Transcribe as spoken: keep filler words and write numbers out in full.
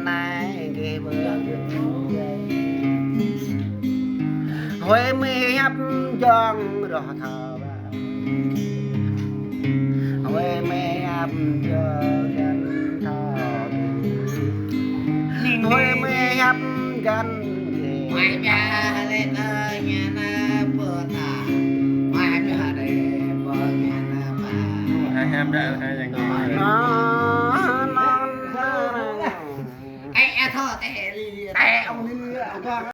anai gih bơ. Huê mơi hiăp jŏng rŏh thâo. Huê mơi hiăp jŏng rŏh thâo. Huê mơi hiăp găn. Mai ƀiă lĕ tơ ña na pơ ta. Mai ƀiă lĕ pơ ña na pơ. Hai hiăp dah, hai yang. Ơ, non. Ê, ê, thôi, tê li. Tê ông đi, ông qua.